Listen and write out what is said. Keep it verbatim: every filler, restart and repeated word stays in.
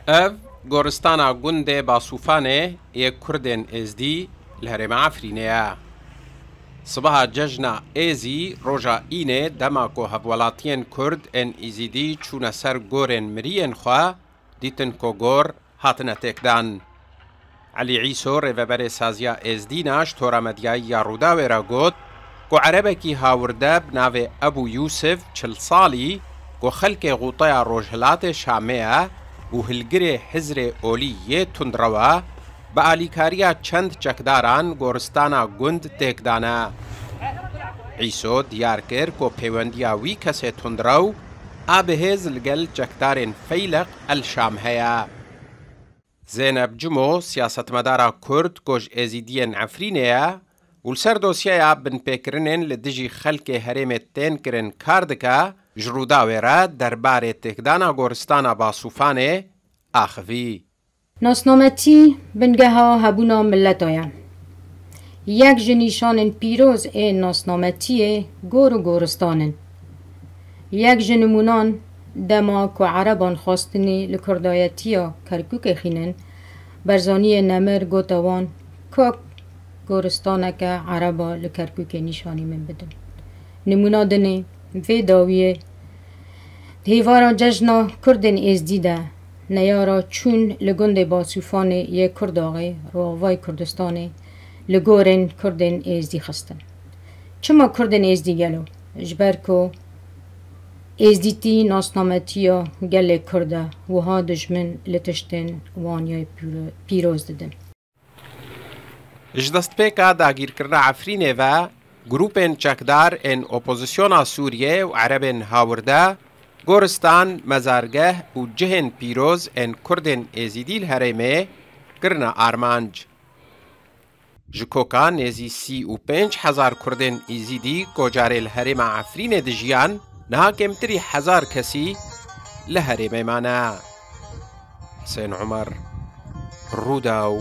Ev goristana gundê Basûfanê yê Kurdên Êzdî li herêma Efrînê ye. Sibaha cejna Êzî, roja Înê, dema ku hevwelatiyên Kurd ên Îzîdî çûne ser gorên miriyên xwe, dîtin ku gor hatine têkdan. Elî Îso, rêveberê Saziya Êzdîna, ji tora medyayî ya Rûdawê re got ku erebekî hawirde bi navê Ebû Yûsif, çil salî, ku xelkê Xûteya Rojhilatê Şamê ye û hilgirê Hizrê Olî yê tundrew e, bi alîkariya çend çekdaran goristana gund têk dane. Îso diyar kir ku pêwendiya wî kesê tundrew a bi hêz li gel çekdarên Feyleq El Şam heye. Zeynep Cimo, siyasetmedara Kurd ku ji Êzîdiyên Efrînê ye û li ser dosyeya binpêkirinên li dijî xelkê herêmê tên kirin kar dike, ji Rûdawê re derbarê têkdana goristana Basûfanê axivî. Nasnametî bingeha hebûna mileta ye. Yek ji nîşanên pîroz ê nasnametiyê gor û goristan in. Yek ji nimûnan, dema ku ereban xwestinî li kurdayetiya Kerkûkê xînin, Berzaniyê Nemir gote wan, Kak, goristaneke ereba li Kerkûkê nîşanî min bidin. Nimûna dinê, vê dawiyê di hêvara cejna Kurdên Êzdî de neyara çûn li gundê Basûfanê yê Kurdaxê, Rojavayê Kurdistanê, li gorên Kurdên Êzdî xistin. Çima Kurdên Êzdî gelo? Ji ber ku Êzdîtî nasnametiya gelê Kurd e, wiha dijmin li tiştên wan yê pîro-, pîroz didin. Ji destpêka dagîrkirina Efrînê ve, grûpên çekdar ên opozisyona Sûriyê û erebên hawirde, goristan, mezargeh û cihên pîroz ên Kurdên Êzîdî li herêmê kirine armanc. Ji koka nêzî sî û pênc hezar Kurdên Êzîdî ku carê li herêma Efrînê dijiyan, niha kêmtirî hezar kesî li herêmê mane. Husên Umer, Rûdaw.